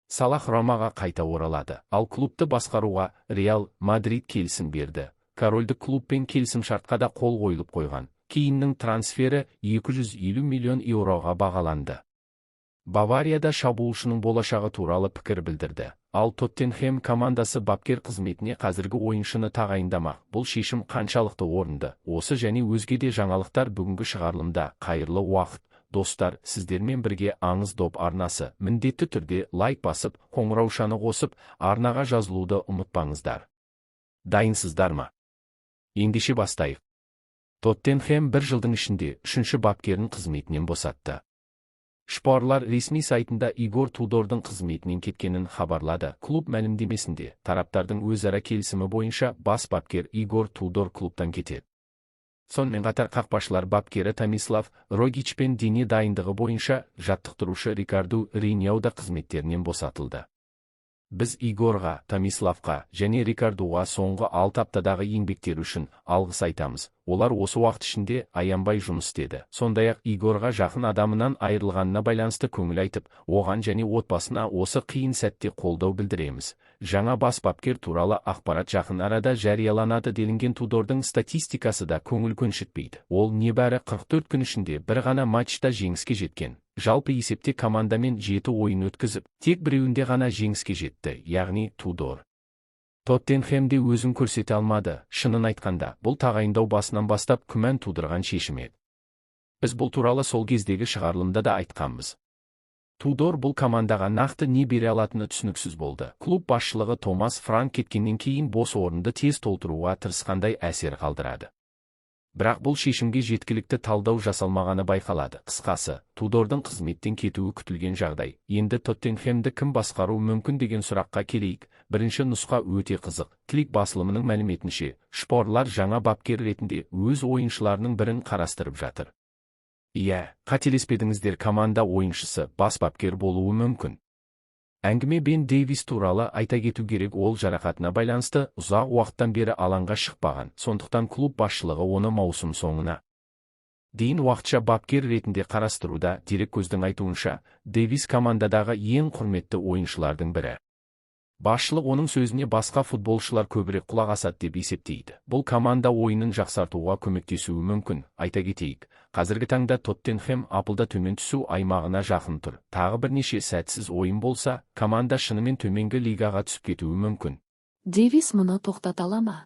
Салах Ромаға қайта оралады, ал клубты басқаруға Реал Мадрид келісім берді. Корольдік клубпен келісімшартқа да қол қойылып қойған. Кейннің трансфері 250 миллион еуроға бағаланды. Баварияда шабуылшының болашағы туралы пікір білдірді. Ал Тоттенхэм командасы бапкер қызметіне қазіргі ойыншыны тағайындамақ. Бұл шешім қаншалықты орынды? Осы және өзге де жаңалықтар бүгінгі шығарылымда. Қайырлы уақыт, достар, сіздермен бірге Аңыз доп арнасы. Міндетті түрде лайк басып, қоңыраушаны қосып, арнаға жазылуды ұмытпаңыздар. Дайынсыздар ма? Ендеше бастайық. Тоттенхэм бір жылдың ішінде үшінші бапкерін қызметінен босатты. Шпорлар ресми сайтында Игор Тудордың қызметінен кеткенін хабарлады. Клуб мәлімдемесінде тараптардың өзара келісімі бойынша бас бапкер Игор Тудор клубтан кетеді. Сонымен қатар қақпашылар бапкері Томислав Рогич пен дене дайындығы бойынша жаттықтырушы Рикарду Рейняу да қызметтерінен босатылды. Біз Игорға, Томиславқа және Рикардуға соңғы 6 аптадағы еңбектері үшін алғыс айтамыз. Олар осы уақыт ішінде аянбай жұмыс істеді. Сондай-ақ Игорға жақын адамынан айырылғанына байланысты көңіл айтып, оған және отбасына осы қиын сәтте қолдау білдіреміз. Жаңа бас бапкер туралы ақпарат жақын арада жарияланады делінген. Тудордың статистикасы да көңіл көншітпейді. Ол небәрі 44 күн ішінде бір ғана матчта жеңіске жеткен. Жалпы есепте командамен 7 ойын өткізіп, тек біреуінде ғана жеңіске жетті, яғни Тудор Тоттенхэмде өзін көрсете алмады. Шынын айтқанда, бұл тағайындау басынан бастап күмән тудырған шешім еді. Біз бұл туралы сол кездегі шығарылымда да айтқанбыз. Тудор бұл командаға нақты не бере алатыны түсініксіз болды. Клуб басшылығы Томас Франк кеткеннен кейін бос орынды тез толтыруға тырысқандай әсер қалдырады. Бірақ бұл шешімге жеткілікті талдау жасалмағаны байқалады. Қысқасы, Тудордың қызметтен кетуі күтілген жағдай. Енді Тоттенхэмді кім басқаруы мүмкін деген сұраққа келейік. Бірінші нұсқа өте қызық. Клик басылымының мәліметінше, шпорлар жаңа бапкер ретінде өз ойыншыларының бірін қарастырып жатыр. Иә, қателеспедіңіздер, команда ойыншысы бас бапкер болуы мүмкін. Әңгіме Бен Дэвис туралы. Айта кету керек, ол жарақатына байланысты ұзақ уақыттан бері алаңға шықпаған. Сондықтан клуб басшылығы оны маусым соңына дейін уақытша бапкер ретінде қарастыруда. Дереккөздің айтуынша, Дэвис командадағы ең құрметті ойыншылардың бірі. Басшылық оның сөзіне басқа футболшылар көбірек құлақ асады деп есептейді. Бұл команда ойынын жақсартуға көмектесуі мүмкін. Айта кетейік, қазіргі таңда Тоттенхэм АПЛда төмен түсу аймағына жақын тұр. Тағы бірнеше сәтсіз ойын болса, команда шынымен төменгі лигаға түсіп кетуі мүмкін. Дэвис мұны тоқтата ала ма?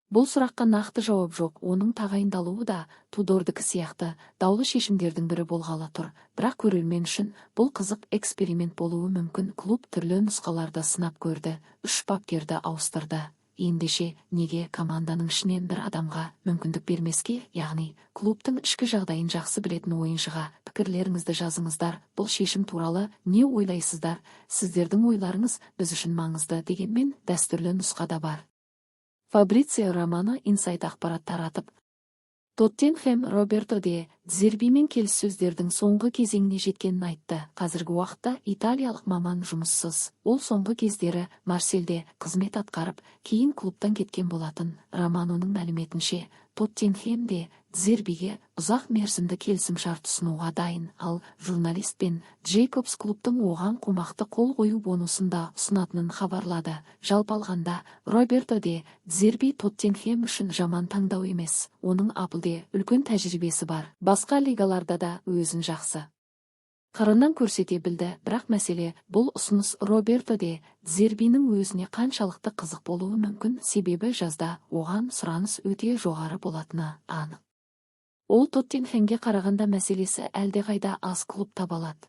Бұл сұраққа нақты жауап жоқ. Оның тағайындалуы да Тудордікі сияқты даулы шешімдердің бірі болғалы тұр. Бірақ көрермен үшін бұл қызық эксперимент болуы мүмкін. Клуб түрлі нұсқаларды сынап көрді, үш бапкерді ауыстырды. Ендеше неге команданың ішінен бір адамға мүмкіндік бермеске, яғни клубтың ішкі жағдайын жақсы білетін ойыншыға? Пікірлеріңізді жазыңыздар. Бұл шешім туралы не ойлайсыздар? Сіздердің ойларыңыз біз үшін маңызды. Дегенмен дәстүрлі нұсқа да бар. Фабрицио Романо инсайд ақпарат таратып, Тоттенхэм Роберто де Дзербимен келіссөздердің соңғы кезеңіне жеткенін айтты. Қазіргі уақытта италиялық маман жұмыссыз. Ол соңғы кездері Марсельде қызмет атқарып, кейін клубтан кеткен болатын. Романоның мәліметінше, Тоттенхэм де Дзербиге ұзақ мерзімді келісімшарт ұсынуға дайын, ал журналист Бен Джейкобс клубтың оған қомақты қол қою бонусын да ұсынатынын хабарлады. Жалпы алғанда, Роберто де Дзерби Тоттенхэм үшін жаман таңдау емес. Оның АПЛде үлкен тәжірибесі бар. Басқа лигаларда да өзін жақсы қырынан көрсете білді, бірақ мәселе бұл ұсыныс Роберто де Дзербиның өзіне қаншалықты қызық болуы мүмкін, себебі жазда оған сұраныс өте жоғары болатыны анық. Ол Тоттенхэмге қарағанда мәселесі әлдеқайда аз клуб таба алады.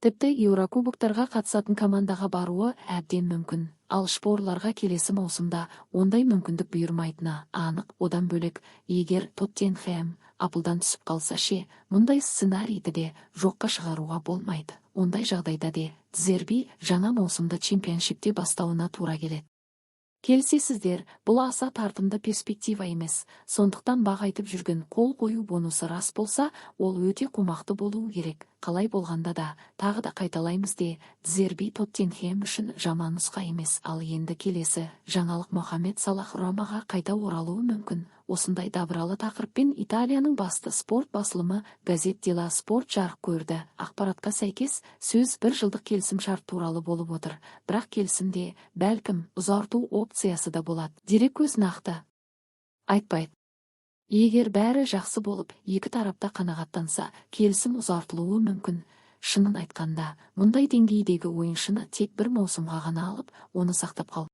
Тіпті еурокубоктарға қатысатын командаға баруы әбден мүмкін. Ал шпорларға келесі маусымда ондай мүмкіндік бұйырмайтыны анық. Одан бөлек, егер Тоттенхэм АПЛдан түсіп қалса ше? Мұндай сценарийді де жоққа шығаруға болмайды. Ондай жағдайда де Дзерби жаңа маусымды Чемпионшипте бастауына тура келеді. Келісесіздер, бұл аса тартымды перспектива емес. Сондықтан бақ айтып жүрген қол қою бонусы рас болса, ол өте қомақты болуы керек. Қалай болғанда да, тағы да қайталаймыз де, Дзерби Тоттенхэм үшін жаман нұсқа емес. Ал енді келесі жаңалық: Мохаммед Салах Ромаға қайта оралуы мүмкін. Осындай дабыралы тақырыппен Италияның басты спорт басылымы Газет дела Спорт жарық көрді. Ақпаратқа сәйкес, сөз бір жылдық келісімшарт туралы болып отыр. Бірақ келісімде, бәлкім, ұзарту опциясы да болады. Дереккөз нақты айтпайды. Егер бәрі жақсы болып, екі тарапта қанағаттанса, келісім ұзартылуы мүмкін. Шынын айтқанда, мұндай деңгейдегі ойыншыны тек бір маусымға ғана алып, оны сақтап қал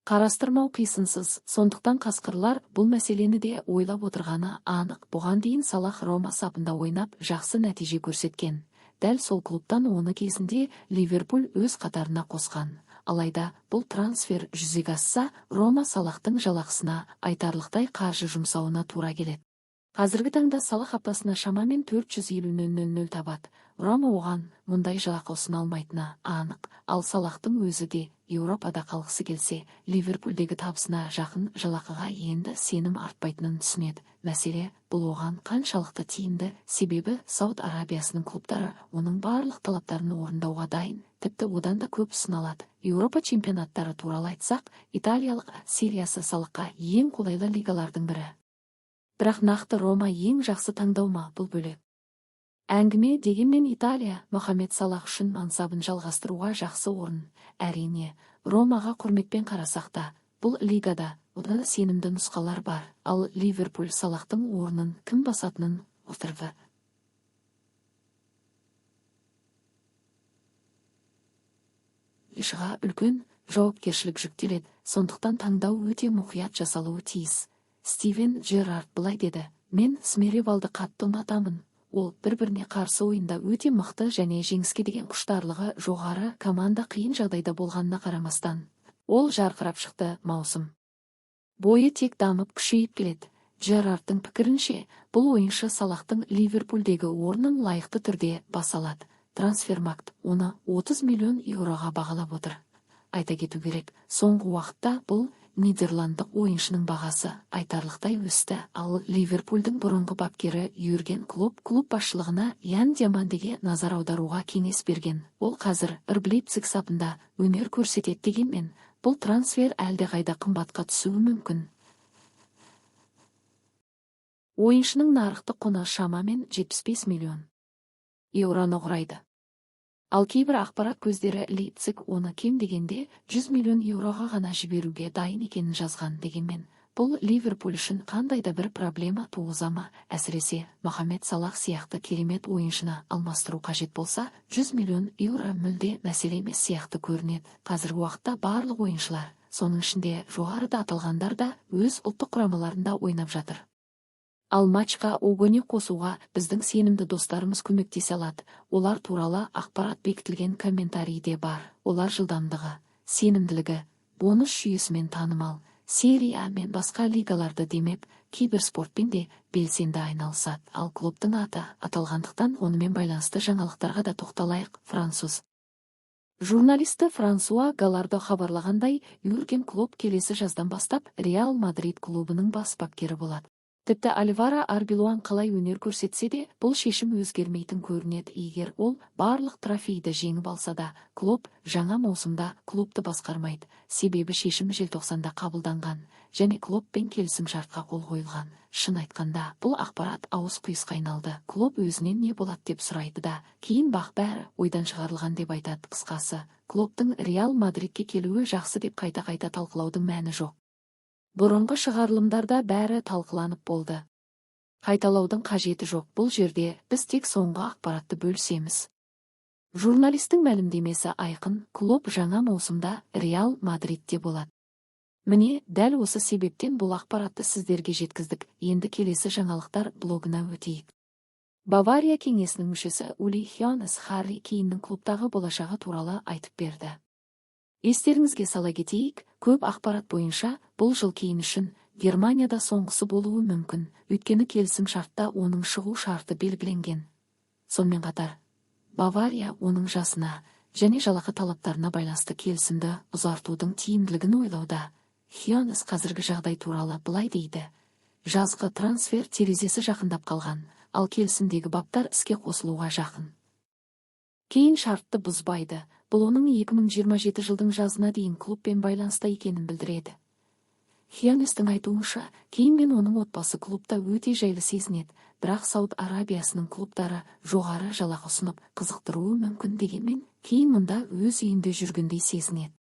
қарастырмау қисынсыз. Сондықтан қасқырлар бұл мәселені де ойлап отырғаны анық. Бұған дейін Салах Рома сапында ойнап, жақсы нәтиже көрсеткен. Дәл сол клубтан оны кезінде Ливерпуль өз қатарына қосқан. Алайда бұл трансфер жүзеге асса, Рома Салахтың жалақысына айтарлықтай қаржы жұмсауына тура келеді. Қазіргі таңда Салах аптасына шамамен 450 000 табады. Рома оған мұндай жалақы ұсына алмайтыны анық. Ал Салахтың өзі де Еуропада қалғысы келсе, Ливерпульдегі табысына жақын жалақыға енді сенім артпайтынын түсінеді. Мәселе, бұл оған қаншалықты тиімді, себебі Сауд Арабиясының клубтары оның барлық талаптарын орындауға дайын, тіпті одан да көп ұсына алады. Еуропа чемпионаттары туралы айтсақ, италиялық сериясы Салахқа ең қолайлы лигалардың бірі. Бірақ нақты Рома ең жақсы таңдау ма, бұл бөлек әңгіме. Дегенмен Италия Мохаммед Салах үшін мансабын жалғастыруға жақсы орын. Әрине, Ромаға құрметпен қарасақ та, бұл лигада одан да сенімді нұсқалар бар. Ал Ливерпуль Салахтың орнын кім басатынын отырды. Шыға үлкен жауапкершілік жүктеледі, сондықтан таңдау өте мұқият жасалуы тиіс. Стивен Джерард былай деді: «Мен Смеревалды қатты ұнатамын. Ол бір-біріне қарсы ойында өте мықты және жеңіске деген құштарлығы жоғары. Команда қиын жағдайда болғанына қарамастан, ол жарқырап шықты. Маусым бойы тек дамып, күшейіп келеді». Джерардтың пікірінше, бұл ойыншы Салахтың Ливерпульдегі орнын лайықты түрде баса алады. Трансфермаркт оны 30 миллион еуроға бағалап отыр. Айта кету керек, соңғы уақытта бұл нидерландық ойыншының бағасы айтарлықтай өсті. Ал Ливерпульдің бұрынғы бапкері Юрген Клопп клуб басшылығына Ян Диамандеге назар аударуға кеңес берген. Ол қазір РБ Лейпциг сапында өнер көрсетеді. Дегенмен бұл трансфер әлдеқайда қымбатқа түсуі мүмкін. Ойыншының нарықтық құны шамамен 75 миллион еуроны құрайды. Ал кейбір ақпарат көздері Лейпциг оны кем дегенде 100 миллион еуроға ғана жіберуге дайын екенін жазған. Дегенмен бұл Ливерпуль үшін қандай да бір проблема туғыза ма, әсіресе Мохаммед Салах сияқты керемет ойыншыны алмастыру қажет болса, 100 миллион еуро мүлде мәселе емес сияқты көрінеді. Қазіргі уақытта барлық ойыншылар, соның ішінде жоғарыда аталғандар да, өз ұлттық құрамаларында ойнап жатыр. Ал матчқа огонек қосуға біздің сенімді достарымыз көмектесе алады. Олар туралы ақпарат бекітілген комментарийде бар. Олар жылдамдығы, сенімділігі, бонус жүйесімен танымал. Серия мен басқа лигаларды демеп, киберспортпен де белсенді айналысады. Ал клубтың аты аталғандықтан, онымен байланысты жаңалықтарға да тоқталайық. Француз журналисті Франсуа Галардо хабарлағандай, Юрген Клопп келесі жаздан бастап Реал Мадрид клубының бас бапкері болады. Тіпті Альваро Арбелоан қалай өнер көрсетсе де, бұл шешім өзгермейтін көрінеді. Егер ол барлық трофейді жеңіп алса да, Клопп жаңа маусымда клубты басқармайды. Себебі шешім желтоқсанда қабылданған және Клоппен келісім шартқа қол қойылған. Шын айтқанда, бұл ақпарат ауыз құйысқа айналды. Клопп өзінен не болады деп сұрайды да, кейін бақ бәрі ойдан шығарылған деп айтады. Қысқасы, Клопптың Реал Мадридке келуі жақсы деп қайта-қайта талқылаудың мәні жоқ. Бұрынғы шығарылымдарда бәрі талқыланып болды. Қайталаудың қажеті жоқ. Бұл жерде біз тек соңғы ақпаратты бөлісеміз. Журналистің мәлімдемесі айқын: Клопп жаңа маусымда Реал Мадридте болады. Міне, дәл осы себептен бұл ақпаратты сіздерге жеткіздік. Енді келесі жаңалықтар блогына өтейік. Бавария кеңесінің мүшесі Ули Хёнес Харри Кейннің клубтағы болашағы туралы айтып берді. Естеріңізге сала кетейік, көп ақпарат бойынша, бұл жыл Кейн үшін Германияда соңғысы болуы мүмкін, өйткені келісім шартта оның шығу шарты белгіленген. Сонымен қатар, Бавария оның жасына және жалақы талаптарына байланысты келісімді ұзартудың тиімділігін ойлауда. Хёнес қазіргі жағдай туралы былай дейді: «Жазғы трансфер терезесі жақындап қалған, ал келісімдегі баптар іске қосылуға жақын. Кейн шартты бұзбайды. Бұл оның 2027 жылдың жазына дейін клубпен байланыста екенін білдіреді. Хьонестің айтуынша, Кейн мен оның отбасы клубта өте жайлы сезінеді, бірақ Сауд Арабиясының клубтары жоғары жалақы ұсынып, қызықтыруы мүмкін дегенмен, Кейн мұнда өз үйінде жүргендей сезінеді.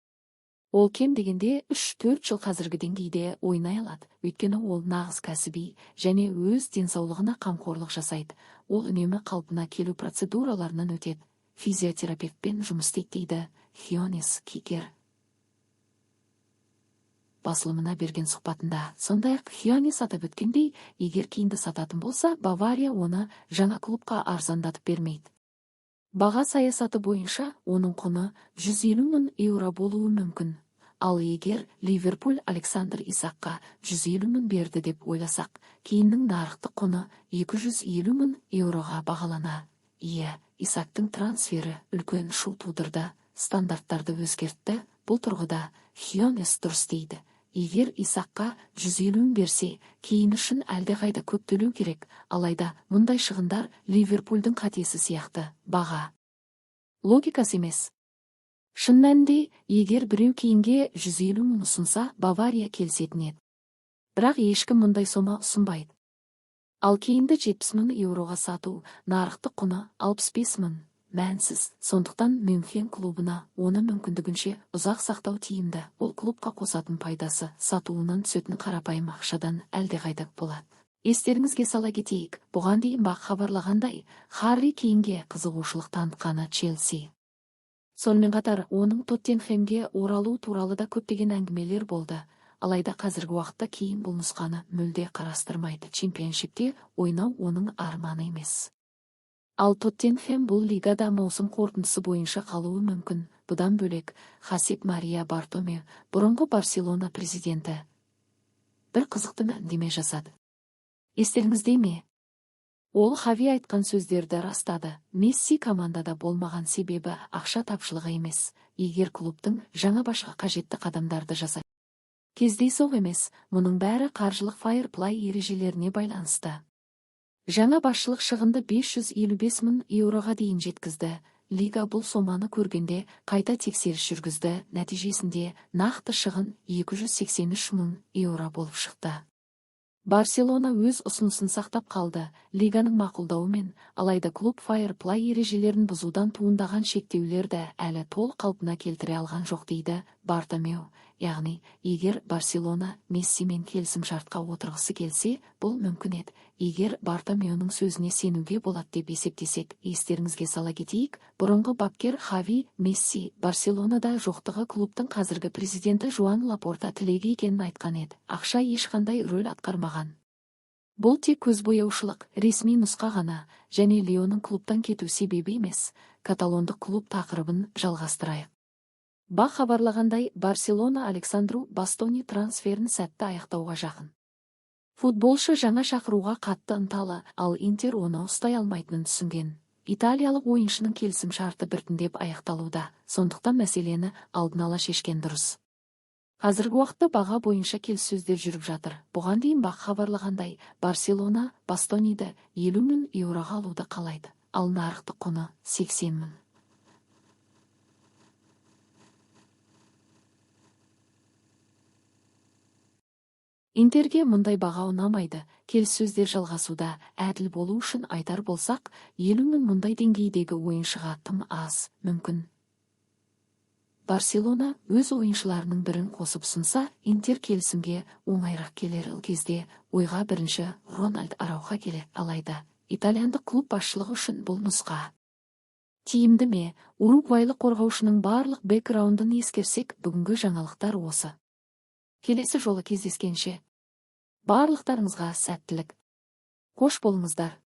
Ол кем дегенде 3-4 жыл қазіргі деңгейде ойнай алады, өйткені ол нағыз кәсіби және өз денсаулығына қамқорлық жасайды. Ол үнемі қалпына келу процедураларынан өтеді, физиотерапевтпен жұмыс істейді, дейді Хьонес Кикер басылымына берген сұхбатында. Сондай-ақ Хьонес атап өткендей, егер Кейнді сататын болса, Бавария оны жаңа клубқа арзандатып бермейді. Баға саясаты бойынша оның құны 150 мың еуро болуы мүмкін. Ал егер Ливерпуль Александр Исакқа 150 мың берді деп ойласақ, Кейннің нарықтық құны 250 мың еуроға бағалана. Иә, Исактың трансфері үлкен шу тудырды, стандарттарды өзгертті. Бұл тұрғыда Хьонес дұрыс дейді. Егер Исакқа 150 мың берсе, Кейн үшін әлдеқайда көп төлеу керек. Алайда мұндай шығындар Ливерпульдің қатесі сияқты. Баға логикасы емес. Шын мәнінде, егер біреу Кейнге 150 мың ұсынса, Бавария келісетін еді. Бірақ ешкім мұндай сома ұсынбайды. Ал Кейнді 70 мың еуроға сату, нарықтық құны 65 мың. Мәнсіз, сондықтан Мюнхен клубына оны мүмкіндігінше ұзақ сақтау тиімді. Ол клубқа қосатын пайдасы сатуынан түсетін қарапайым ақшадан әлдеқайда болады. Естеріңізге сала кетейік, бұған дейін БАҚ хабарлағандай, Харри Кейнге қызығушылық танытқаны Челси. Сонымен қатар, оның Тоттенхэмге оралу туралы да көптеген әңгімелер болды. Алайда қазіргі уақытта Кейн бұл нұсқаны мүлде қарастырмайды. Чемпионшипте ойнау оның арманы емес. Ал Тоттенхэм бұл лигада маусым қорытындысы бойынша қалуы мүмкін. Бұдан бөлек, Хосеп Мария Бартомеу, бұрынғы Барселона президенті, бір қызықты мәлімдеме жасады. Естеріңізде ме? Ол Хави айтқан сөздерді растады. Месси командада болмаған себебі ақша тапшылығы емес. Егер клубтың жаңа басшыға қажетті қадамдарды жасай. Кездейсоқ емес, мұның бәрі қаржылық фейр-плей ережелеріне байланысты. Жаңа басшылық шығынды 555 мың еуроға дейін жеткізді. Лига бұл соманы көргенде қайта тексеріс жүргізді. Нәтижесінде нақты шығын 283 мың еуро болып шықты. Барселона өз ұсынысын сақтап қалды. Лиганың мақұлдауымен, алайда клуб фейр-плей ережелерін бұзудан туындаған шектеулерді әлі толық қалпына келтіре алған жоқ, дейді Бартомеу. Яғни, егер Барселона Мессимен келісімшартқа отырғысы келсе, бұл мүмкін еді. Егер Бартомеуның сөзіне сенуге болады деп есептесек, естеріңізге сала кетейік, бұрынғы бапкер Хави Месси Барселонада жоқтығы клубтың қазіргі президенті Жуан Лапорта тілегі екенін айтқан еді. Ақша ешқандай рөл атқармаған. Бұл тек көзбояушылық, ресми нұсқа ғана, және Леоның клубтан кету себебі емес. Каталондық клуб тақырыбын жалғастырайық. БАҚ хабарлағандай, Барселона Александру Бастони трансферін сәтті аяқтауға жақын. Футболшы жаңа шақыруға қатты ынталы, ал Интер оны ұстай алмайтынын түсінген. Италиялық ойыншының келісім шарты біртіндеп аяқталуда, сондықтан мәселені алдын ала шешкен дұрыс. Қазіргі уақытта баға бойынша келіссөздер жүріп жатыр. Бұған дейін БАҚ хабарлағандай, Барселона Бастониді 50 мың еуроға алуды қалайды, ал нарықтық құны 80 мың. Интерге мұндай баға ұнамайды. Келіссөздер жалғасуда. Әділ болу үшін айтар болсақ, 50 мың мұндай деңгейдегі ойыншыға тым аз, мүмкін. Барселона өз ойыншыларының бірін қосып ұсынса, Интер келісімге оңайырақ келер. Ол кезде ойға бірінші Рональд Арауха келеді. Алайда итальяндық клуб басшылығы үшін бұл нұсқа тиімді ме? Уругвайлық қорғаушының барлық бэкграундын ескерсек, бүгінгі жаңалықтар осы. Келесі жолы кездескенше. Барлықтарыңызға сәттілік. Қош болыңыздар.